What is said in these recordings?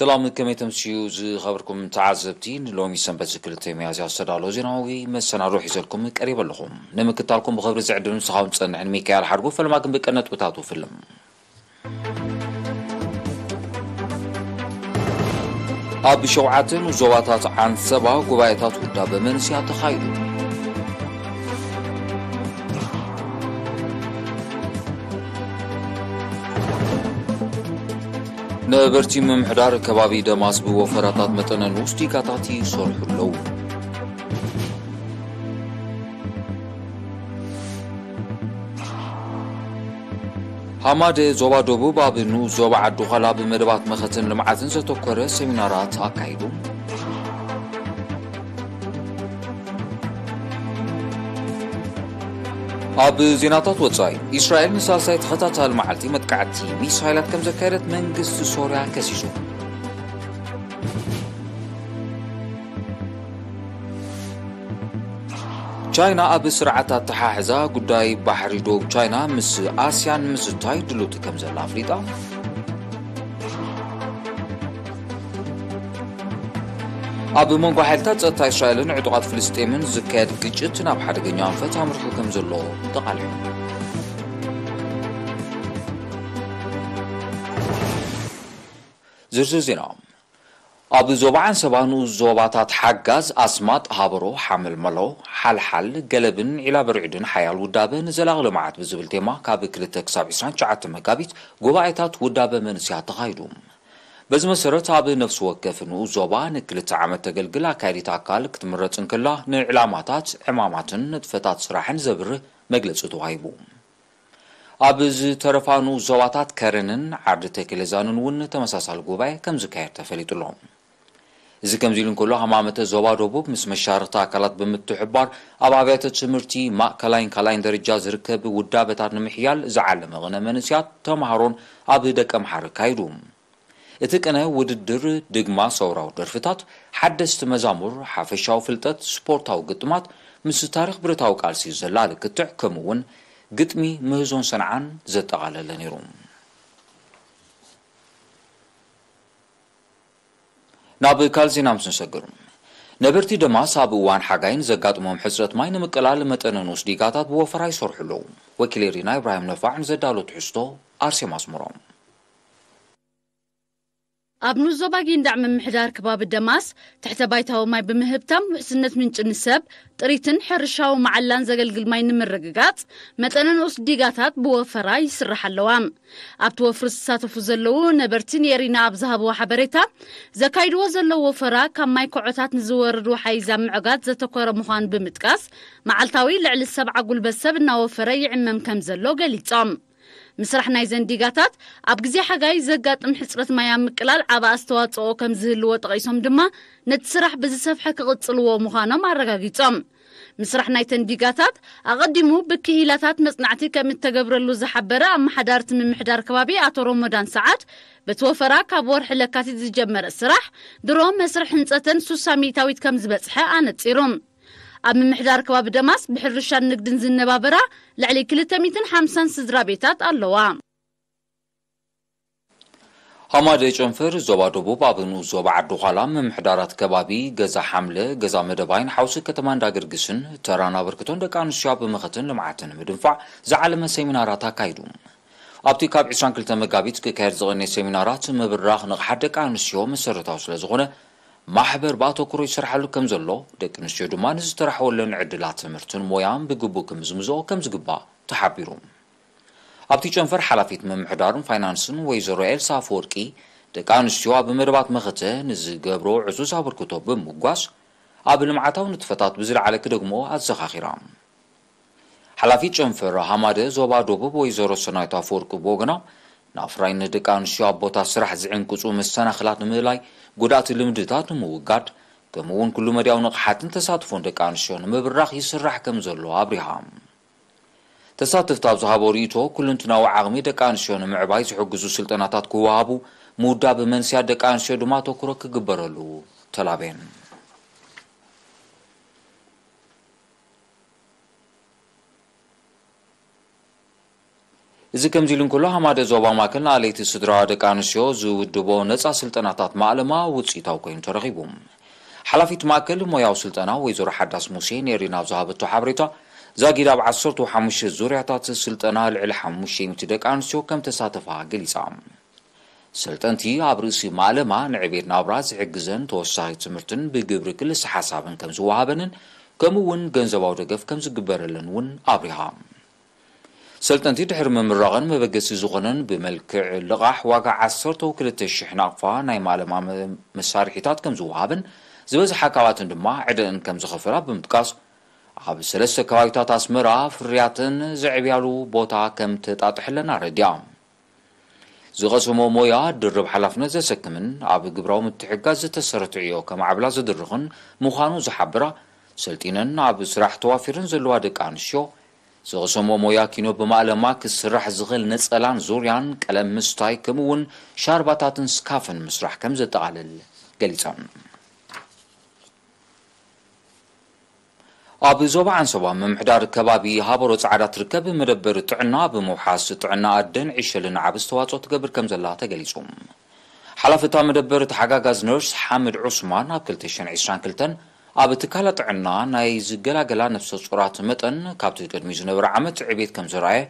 ሰላም፣ ከመይ ተምስዩ ዝኸበርኩም ተዓዘብቲ? ንሎሚ ሰንበት ክልተ ሚያዝያ ዝተዳለወ ዜናዊ መሰናዶ ሒዘልኩም ቀሪበ ኣለኹ። ንምክታልኩም ብኽብሪ ዝዕድም ንስኻውን ዝጸንሕን ሚካኤል ሓድጉ፣ ፈለማ ግን ብቀ ነጥብታቱ ፍልም። ኣብ ሸውዓተ ንኡስ ዞባታት ዓንሰባ ጉባኤታት ውዳበ መንስያ ተኻይዱ። ነበርቲ ምምሕዳር ከባቢ ደማስ ብወፈራታት መጠነ ንኡስ ዲጋታት ይሰርሑ ኣለዉ። ሃማደ ዞባ ደቡብ ኣብ ንኡስ ዞባ ዓዲ ዃላ ብመደባት መኸተን ልምዓትን ዘተኮረ ሰሚናራት ኣካይዱ። ኣብ ዜናታት ወጻኢ፣ እስራኤል ንሳልሳይ ተኸታታሊ መዓልቲ መጥቃዕቲ ሚሳይላት ከም ዘካየደት መንግስቲ ሶርያ ከሲሱ። ቻይና ኣብ ስርዓት ኣተሓሕዛ ጉዳይ ባሕሪ ደቡብ ቻይና ምስ ኣስያን ምስታይ ድልውቲ ከም ዘላ ኣፍሊጣ። ኣብ መንጎ ሓይልታት ጸጥታ እስራኤልን ዕጡቓት ፍልስጤምን ዝካየድ ግጭት ናብ ሓደገኛ ኣንፈት ኣምሪሑ ከም ዘሎ ተቓሊዑ። ዝርዝር ዜና። ኣብ ዞባ ዓንሰባ ንኡስ ዞባታት ሓጋዝ፣ ኣስማጥ፣ ሃበሮ፣ ሓመልመሎ፣ ሓልሓል፣ ገለብን ዒላ በርዒድን ሓያል ውዳበ ንዘላቒ ልምዓት ብዝብል ቴማ ካብ ክልተ ክሳብ ዕስራን ትሽዓተ መጋቢት ጉባኤታት ውዳበ መንስያት ተኻይዱ። በዚ መሰረት ኣብ ነፍሲ ወከፍ ንኡስ ዞባ ንክልተ ዓመት ተገልግል ኣካያዲት ኣካል ክትምረጽ እንከላ፣ ንዕላማታት፣ ዕማማትን ንጥፈታት ስራሕን ዘብርህ መግለጺ ተዋሂቡ። ኣብ ዝተረፋ ንኡስ ዞባታት ከረንን ዓዲ ተክለዛንን እውን ተመሳሳሊ ጉባኤ ከም ዝካየድ ተፈሊጡ ኣሎ። እዚ ከምዚ ኢሉ እንከሎ፣ ሃማመተ ዞባ ደቡብ ምስ መሻርኽቲ ኣካላት ብምትሕብባር ኣብ ኣብያተ ትምህርቲ ማእከላይን ካልኣይን ደረጃ ዝርከብ ውዳበታት ንምሕያል ዝዓለመ ቅነ መንእስያት ተምሃሮን ኣብ ደቀምሓረ ኣካይዱ። እቲ ቅነ ውድድር፣ ድግማ ሰውራዊ ደርፍታት፣ ሓደስቲ መዛሙር፣ ሓፈሻዊ ፍልጠት፣ ስፖርታዊ ግጥማት፣ ምስ ታሪኽ ብረታዊ ቃልሲ ዘላሊ ክትዕ፣ ከምኡ እውን ግጥሚ ምህዞን ሰንዓን ዘጠቓለለ ነይሩ። ናብ ካልእ ዜና ምስ ንሰግር፣ ነበርቲ ደማስ ኣብ እዋን ሓጋይ ንዘጋጥሞም ሕጽረት ማይ ንምቅላል መጠነ ንኡስ ዲጋታት ብወፈራ ይሰርሑ ኣለዉ። ወኪል ኤሪና ኢብራሂም ነፋዕ ንዘዳሎ ትሕዝቶ ኣርሴማ ኣስመሮም። ኣብ ንኡስ ዞባ ጊንዳዕ ምምሕዳር ከባቢ ደማስ ትሕተ ባይታዊ ማይ ብምህብታም ውሕስነት ምንጪ ንሰብ፣ ጥሪትን ሕርሻዊ መዓላን ዘገልግል ማይ ንምርግጋጽ መጠነ ንኡስ ዲጋታት ብወፈራ ይስራሕ ኣለዋ። ኣብቲ ወፍሪ ዝሳተፉ ዘለዉ ነበርቲ ንኤሪና ኣብ ዝሃብዎ ሓበሬታ፣ ዘካይድዎ ዘለዉ ወፈራ ካብ ማይ ኮዖታት ንዝወርድ ወሓይዝ ኣብ ምዕጋት ዘተኮረ ምዃኑ ብምጥቃስ፣ መዓልታዊ ልዕሊ ሰብዓ ጉልበት ሰብ እናወፈረ ይዕመም ከም ዘሎ ገሊጾም። ምስራሕ ናይዘን ዲጋታት ኣብ ግዜ ሓጋይ ዘጋጥም ሕጽረት ማይ ኣብ ምቅላል ዓቢ ኣስተዋጽኦ ከም ዝህልዎ ጠቒሶም ድማ፣ ነቲ ስራሕ ብዝሰፍሐ ክቕጽልዎ ምዃኖም ኣረጋጊጾም። ምስራሕ ናይተን ዲጋታት ኣቐዲሙ ብክኢላታት መጽናዕቲ ከም እተገብረሉ ዝሓበረ ኣመሓዳርቲ ምምሕዳር ከባቢ ኣቶ ሮሞዳን ሰዓድ፣ በቲ ወፈራ ካብ ወርሒ ለካቲት ዝጀመረ ስራሕ፣ ድሮ መስርሕ ህንጸተን ሱሳ ሚእታዊት ከም ዝበጽሐ ኣነጺሩ። ኣብ ምምሕዳር ከባቢ ደማስ ብሕርሻን ንግድን ዝነባበራ ልዕሊ ክልተ ሚእትን ሓምሳን ስድራ ቤታት ኣለዋ። ሃማደ ጨንፈር ዞባ ደቡብ ኣብ ንኡስ ዞባ ዓዲ ዃላ ምምሕዳራት ከባቢ ገዛ ሓምለ፣ ገዛ መደባይን ሓውሲ ከተማ እንዳገርግስን ተራን ኣበርክቶን ደቂ ኣንስትዮ ኣብ መኸተን ልምዓትን ንምድንፋዕ ዝዓለመ ሴሚናራት ኣካይዱ። ኣብቲ ካብ ዕስራን ክልተ መጋቢት ክካየድ ዝቐነየ ሴሚናራት ምብራኽ ንቕሓት ደቂ ኣንስትዮ መሰረታዊ ስለ ዝኾነ፣ ማሕበር ብኣተኩሮ ይሰርሓሉ ከም ዘሎ፣ ደቂ ኣንስትዮ ድማ ንዝተራሕወለን ዕድላት ትምህርትን ሞያን ብግቡእ ክምዝምዝኦ ከም ዝግባእ ተሓቢሩ። ኣብቲ ጨንፈር ሓላፊት ምምሕዳርን ፋይናንስን ወይዘሮ ኤልሳ ኣፈወርቂ፣ ደቂ ኣንስትዮ ኣብ መደባት መኸተ ንዝገብሮ ዕዙዝ ኣበርክቶ ብምጉጓስ፣ ኣብ ልምዓታዊ ንጥፈታት ብዝለዓለ ክደግሞ ኣዘኻኺራ። ሓላፊት ጨንፈር ሃማደ ዞባ ደቡብ ወይዘሮ ሰናይት ኣፈወርቂ ብወገና፣ ንኣፍራይነት ደቂ ኣንስትዮ ኣብ ቦታ ስራሕ ዝዕንቅጹ መሰናኽላት ንምእላይ፣ ጎዳእቲ ልምድታት ንምውጋድ፣ ከምኡ እውን ኩሉ መድያዊ ንቕሓትን ተሳትፎን ደቂ ኣንስትዮ ንምብራኽ ይስራሕ ከም ዘሎ ኣብሪሃ። ተሳተፍቲ ኣብ ዝሃቦ ርእይቶ፣ ኩለንትናዊ ዓቕሚ ደቂ ኣንስትዮ ንምዕባይ ዝሕግዙ ስልጠናታት ክወሃቡ፣ ምውዳብ መንስያት ደቂ ኣንስትዮ ድማ ኣተኩሮ ክግበረሉ ተላብየን። እዚ ከምዚ ኢሉ እንከሎ፣ ሃማደ ዞባ ማእከል ንኣለይቲ ስድራ ደቂ ኣንስትዮ ዝውድቦ ነጻ ስልጠናታት ማእለማ ውጽኢታዊ ኮይኑ ተረኺቡ። ሓላፊት ማእከል ሞያዊ ስልጠና ወይዘሮ ሓዳስ ሙሴ ኔሪ ናብ ዝሃበቶ ሓበሬታ፣ ዛጊድ ኣብ ዓሰርተ ሓሙሽተ ዙርያታት ስልጠና ልዕሊ ሓሙሽተ ሚእቲ ደቂ ኣንስትዮ ከም ተሳተፋ ገሊጻ። ሰልጠንቲ ኣብ ርእሲ ማእለማ ንዕቤት ናብራ ዝሕግዘን ተወሳኺ ትምህርትን ብግብሪ ክልሰ ሓሳብን ከም ዝወሃበንን ከምኡ እውን ገንዘባዊ ደገፍ ከም ዝግበረለን እውን ኣብሪሃ። ሰልጠንቲ ድሕሪ ምምራቐን መበገሲ ዝኾነን ብመልክዕ ልቓሕ ዋጋ ዓሰርተ ክልተ ሽሕ ናቕፋ ናይ ማእለማ መ-፣ መሳርሒታት ከም ዝወሃበን ዝበዝሓ ካብኣተን ድማ ዕደአን ከም ዝኸፈላ ብምጥቃስ፣ ኣብ ሰለስተ ከባቢታት ኣስመራ ፍርያተን ዘዕብያሉ ቦታ ከም ተጣጥሐለን ኣረዲኣ። ዝቐሰሞ ሞያ ድርብ ሓላፍነት ዘሰክምን ኣብ ግብራዊ ምትሕጋዝ ዝተሰረተ ዕዮ ከማዕብላ ዝድርኽን ምዃኑ ዝሓብራ፣ ሰልጢነን ኣብ ስራሕ ተዋፊረን ዘለዋ ደቂ ኣንስትዮ፣ ዝቐሰሞ ሞያ ኪኖ ብማእለማ ክስራሕ ዝኽእል ነጸላን ዙርያን፣ ቀለም ምስታይ፣ ከምኡ እውን ሻርባታትን ስካፍን ምስራሕ ከም ዘጠቓልል ገሊጸን። ኣብ ዞባ ዓንሰባ ምምሕዳር ከባቢ ሃበሮ ጻዕዳ ትርከብ መደበር ጥዕና ብምውሓስ ጥዕና ኣደን ዕሸልን ዓቢ ዝተዋጽኦ ትገብር ከም ዘላ ተገሊጹ። ሓላፊ እታ መደበር ተሓጋጋዝ ነርስ ሓምድ ዑስማን ኣብ ክልተ ሽሕን ዕስራን ክልተን ኣብ ትካላ ጥዕና ናይ ዝገላገላ ነፍሰ ጾራት መጠን ካብቲ ቅድሚ ዝነበረ ዓመት ዕቤት ከም ዘርኣየ፣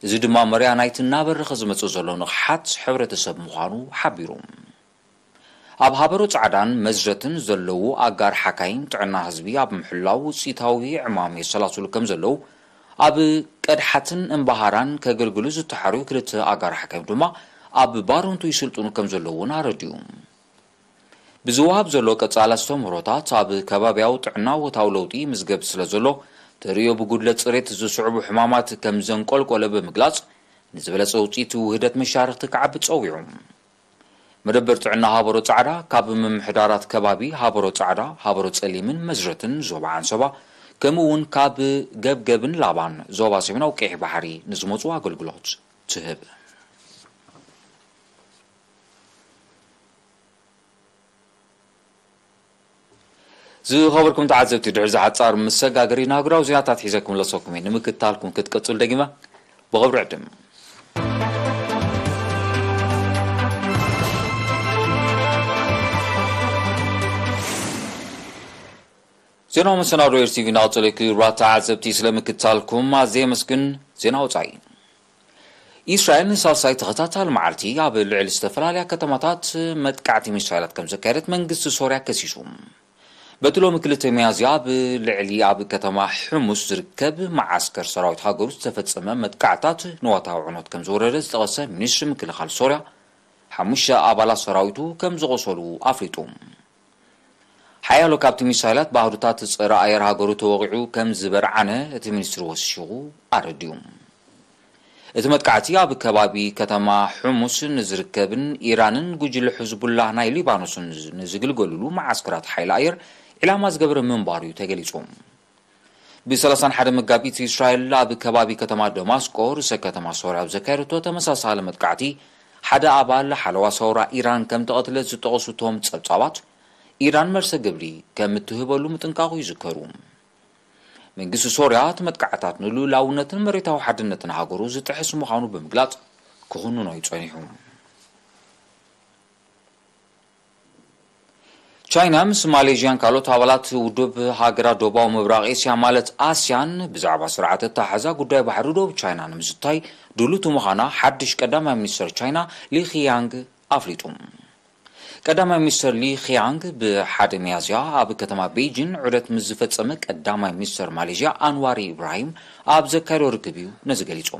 እዚ ድማ መርያ ናይቲ እናበረኸ ዝመጽእ ዘሎ ንቕሓት ሕብረተሰብ ምዃኑ ሓቢሩ። ኣብ ሃበሮ ጻዕዳን መዝረትን ዘለዉ ኣጋር ሓካይም ጥዕና ህዝቢ ኣብ ምሕላው ውጽኢታዊ ዕማም የሰላስሉ ከም ዘለዉ፣ ኣብ ቀድሓትን እምባሃራን ከገልግሉ ዝተሓርዩ ክልተ ኣጋር ሓካይም ድማ ኣብ ባረንቱ ይስልጥኑ ከም ዘለዉ እውን ኣረዲኡ። ብዝወሃብ ዘሎ ቀጻሊ ኣስተምህሮታት ኣብ ከባብያዊ ጥዕና ወታዊ ለውጢ ይምዝገብ ስለ ዘሎ፣ ተርእዮ ብጉድለት ጽሬት ዝስዕቡ ሕማማት ከም ዘንቆልቆለ ብምግላጽ፣ ንዝበለጸ ውጽኢት ውህደት መሻርኽቲ ክዓቢ ጸዊዑ። መደበር ጥዕና ሃበሮ ጻዕዳ ካብ ምምሕዳራት ከባቢ ሃበሮ ጻዕዳ፣ ሃበሮ ጸሊምን መዝረትን ዞባ ዓንሰባ፣ ከምኡ እውን ካብ ገብገብን ላባን ዞባ ሰሜናዊ ቀይሕ ባሕሪ ንዝመጹ ኣገልግሎት ትህብ። ዝኸበርኩም ተዓዘብቲ፣ ድሕሪ ዝሓጻር መሰጋገሪ ንሃገራዊ ዜናታት ሒዘ ክምለሰኩም እየ። ንምክትታልኩም ክትቀጽሉ ደጊመ ብኽብሪ ዕድም። ዜናዊ መሰናዶ ኤር ቲቪ እናቐጸለ እዩ። ክቡራት ተዓዘብቲ፣ ስለ ምክትታልኩም ኣዝየ የመስግን። ዜና ወጻኢ። ኢስራኤል ንሳልሳይ ተኸታታሊ መዓልቲ ኣብ ልዕሊ ዝተፈላለያ ከተማታት መጥቃዕቲ ሚሳይላት ከም ዘካየደት መንግስቲ ሶርያ ከሲሱ። በቲ ሎሚ ክልተ ሚያዝያ ኣብ ልዕሊ ኣብ ከተማ ሕሙስ ዝርከብ መዓስከር ሰራዊት ሃገሩ ዝተፈጸመ መጥቃዕታት ንዋታዊ ዕኖት ከም ዝወረደ ዝጠቐሰ ሚኒስትሪ ምክልኻል ሶርያ፣ ሓሙሽተ ኣባላት ሰራዊቱ ከም ዝቖሰሉ ኣፍሊጡ። ሓያሎ ካብቲ ሚሳይላት ብኣህዱታት ጸረ ኣየር ሃገሩ ተወቒዑ ከም ዝበርዓነ እቲ ሚኒስትሪ ወሲኹ ኣረዲኡ። እቲ መጥቃዕቲ ኣብ ከባቢ ከተማ ሕሙስ ንዝርከብን ኢራንን ጉጅለ ሕዝቡላህ ናይ ሊባኖስን ንዝግልገሉሉ መዓስከራት ሓይሊ ኣየር ዒላማ ዝገበረ ምንባሩ እዩ ተገሊጹ። ብ ሰላሳን ሓደ መጋቢት፣ እስራኤል ኣብ ከባቢ ከተማ ደማስቆ፣ ርእሰ ከተማ ሶርያ፣ ኣብ ዘካየደቶ ተመሳሳሊ መጥቃዕቲ፣ ሓደ ኣባል ሓለዋ ሰውራ ኢራን ከም ተቐትለ ዝጠቐሱ እቶም ጸብጻባት፣ ኢራን መልሰ ግብሪ ከም እትህበሉ ምጥንቃቑ ይዝከሩ። መንግስቲ ሶርያ፣ እቲ መጥቃዕታት ንልኡላውነትን መሬታዊ ሓድነትን ሃገሩ ዝጥሕስ ምዃኑ ብምግላጽ፣ ክኹንኖ እዩ ጸኒሑ። ቻይና ምስ ማሌዥያን ካልኦት ኣባላት ውድብ ሃገራት ደቡባዊ ምብራቕ ኤስያ ማለት ኣስያን ብዛዕባ ስርዓት ኣተሓሕዛ ጉዳይ ባሕሪ ደቡብ ቻይና ንምዝታይ ድሉት ምዃና ሓድሽ ቀዳማይ ሚኒስተር ቻይና ሊ ኺያንግ ኣፍሊጡ። ቀዳማይ ሚኒስተር ሊ ኺያንግ ብሓደ ሚያዝያ ኣብ ከተማ ቤጂን ዑደት ምስ ዝፈጸመ ቀዳማይ ሚኒስተር ማሌዥያ ኣንዋር ኢብራሂም ኣብ ዘካየዶ ርክብ እዩ ነዚ ገሊጹ።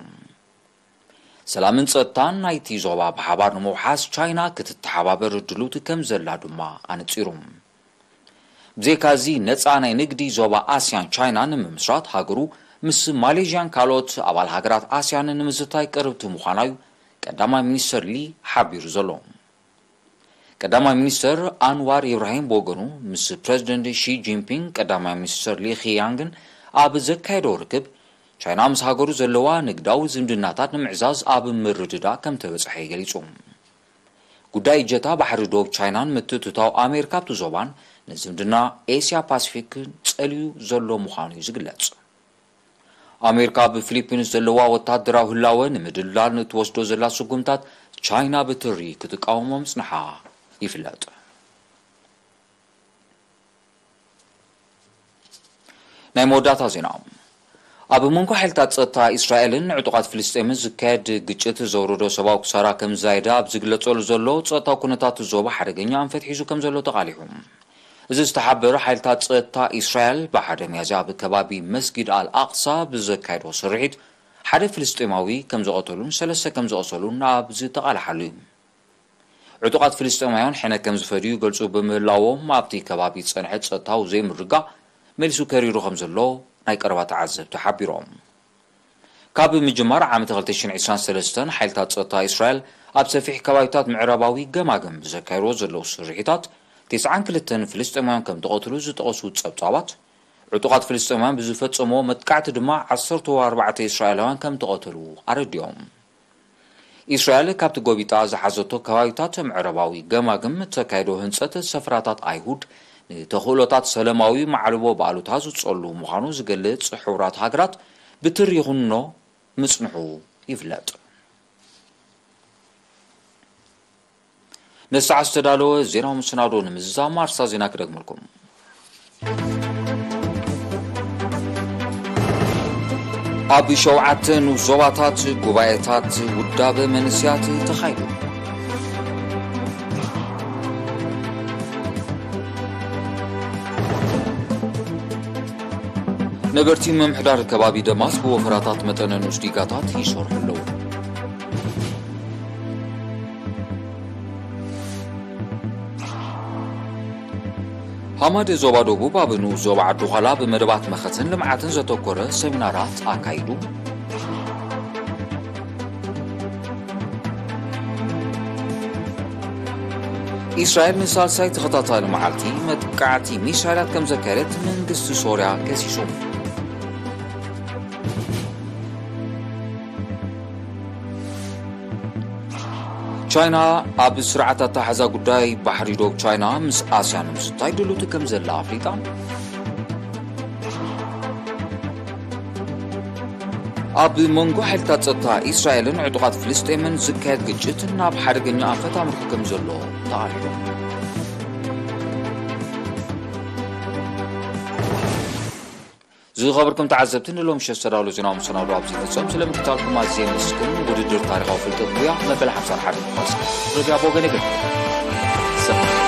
ሰላምን ጸጥታን ናይቲ ዞባ ብሓባር ንምውሓስ ቻይና ክትተሓባበር ድሉት ከም ዘላ ድማ ኣነጺሩ። ብዘይካዚ ነጻ ናይ ንግዲ ዞባ ኣስያን ቻይና ንምምስራት ሃገሩ ምስ ማሌዥያን ካልኦት ኣባል ሃገራት ኣስያን ንምዝታይ ቅርብቲ ምዃና እዩ ቀዳማይ ሚኒስተር ሊ ሓቢሩ ዘሎ። ቀዳማይ ሚኒስተር ኣንዋር ኢብራሂም ብወገኑ ምስ ፕረዚደንት ሺ ጂንፒንግ፣ ቀዳማይ ሚኒስተር ሊ ኺያንግን ኣብ ዘካየዶ ርክብ፣ ቻይና ምስ ሃገሩ ዘለዋ ንግዳዊ ዝምድናታት ንምዕዛዝ ኣብ ምርድዳእ ከም ተበጽሐ እዩ ገሊጹ። ጉዳይ እጀታ ባሕሪ ዶብ ቻይናን ምትእትታው ኣሜሪካ ኣብቲ ዞባን ንዝምድና ኤስያ ፓሲፊክ ጸልዩ ዘሎ ምዃኑ እዩ ዝግለጽ። ኣሜሪካ ኣብ ፊሊፒንስ ዘለዋ ወታደራዊ ህላወ ንምድልዳል ንእትወስዶ ዘላ ስጉምታት ቻይና ብትሪ ክትቃወሞ ምጽንሓ ይፍለጥ። ናይ መወዳእታ ዜና። ኣብ መንጎ ሓይልታት ጸጥታ እስራኤልን ዕጡቓት ፍልስጤምን ዝካየድ ግጭት ዘውረዶ ሰብኣዊ ክሳራ ከም ዝዛየደ ኣብ ዝግለጸሉ ዘሎ፣ ጸጥታዊ ኩነታት ዞባ ሓደገኛ ኣንፈት ሒዙ ከም ዘሎ ተቓሊሑ። እዚ ዝተሓበረ ሓይልታት ጸጥታ እስራኤል ብሓደ ሚያዝያ ኣብ ከባቢ መስጊድ ኣል ኣቕሳ ብዘካየዶ ስርሒት ሓደ ፍልስጤማዊ ከም ዝቐተሉን ሰለስተ ከም ዝቐሰሉን ኣብ ዝተቓልሓሉ እዩ። ዕጡቓት ፍልስጤማውያን ሕነ ከም ዝፈድዩ ይገልጹ ብምህላዎም፣ ኣብቲ ከባቢ ዝጸንሐ ጸጥታዊ ዘይምርግጋእ መሊሱ ከሪሩ ከም ዘሎ ናይ ቀረባ ተዓዘብቲ ሓቢሮም። ካብ ምጅማር ዓመት ክልተ ሽሕን ዕስራን ሰለስተን ሓይልታት ጸጥታ እስራኤል ኣብ ሰፊሕ ከባቢታት ምዕራባዊ ገማግም ብዘካየድዎ ዘለዉ ስርሒታት፣ ተስዓን ክልተን ፍልስጤማውያን ከም ተቐትሉ ዝጠቐሱ ጸብጻባት፣ ዕጡቓት ፍልስጤማውያን ብዝፈጸምዎ መጥቃዕቲ ድማ ዓሰርተ ኣርባዕተ እስራኤላውያን ከም ተቐተሉ ኣረዲኦም። እስራኤል ካብቲ ጎቢጣ ዝሓዘቶ ከባቢታት ምዕራባዊ ገማግም እተካየዶ ህንጸት ሰፈራታት ኣይሁድ ንተኽእሎታት ሰላማዊ ማዕልቦ ብኣሉታ ዝጸሉ ምዃኑ ዝገልጽ ሕቡራት ሃገራት ብትሪ ይኹንኖ ምጽንሑ ይፍለጥ። ነዚ ሰዓት ዝተዳለወ ዜናዊ መሰናዶ ንምዝዛም ኣርእስታት ዜና ክደግመልኩም። ኣብ ሸውዓተ ንኡስ ዞባታት ጉባኤታት ውዳበ መንእሰያት ተኻይዱ። ነበርቲ ምምሕዳር ከባቢ ደማስ ብወፈራታት መጠነ ንኡስ ዲጋታት ይሰርሑ ኣለዉ። ሃማደ ዞባ ደቡብ ኣብ ንኡስ ዞባ ዓዲ ዃላ ብመደባት መኸተን ልምዓትን ዘተኮረ ሰሚናራት ኣካይዱ። እስራኤል ንሳልሳይ ተኸታታሊ መዓልቲ መጥቃዕቲ ሚሳይላት ከም ዘካየደት መንግስቲ ሶርያ ከሲሱ። ቻይና ኣብ ስርዓት ኣተሓሕዛ ጉዳይ ባሕሪ ዶብ ቻይና ምስ ኣስያን ንምስታይ ድልውቲ ከም ዘላ ኣፍሊጣ። ኣብ መንጎ ሓይልታት ጸጥታ እስራኤልን ዕጡቓት ፍልስጤምን ዝካየድ ግጭት ናብ ሓደገኛ ኣንፈት ኣምሪሑ ከም ዘሎ ተቓሊሑ። ዝኸበርኩም ተዓዘብቲ፣ ንሎሚ ምሸት ዝተዳለወ ዜናዊ መሰናዶ ኣብዚ ይፍጸም። ስለ ምክታልኩም ኣዝየ የመስግን። ውድድር ታሪኻዊ ፍልጠት ጉያ መበል ሓምሳን ሓደን ክቐጽል። ረቢያ ቦገን እግር። ሰላም።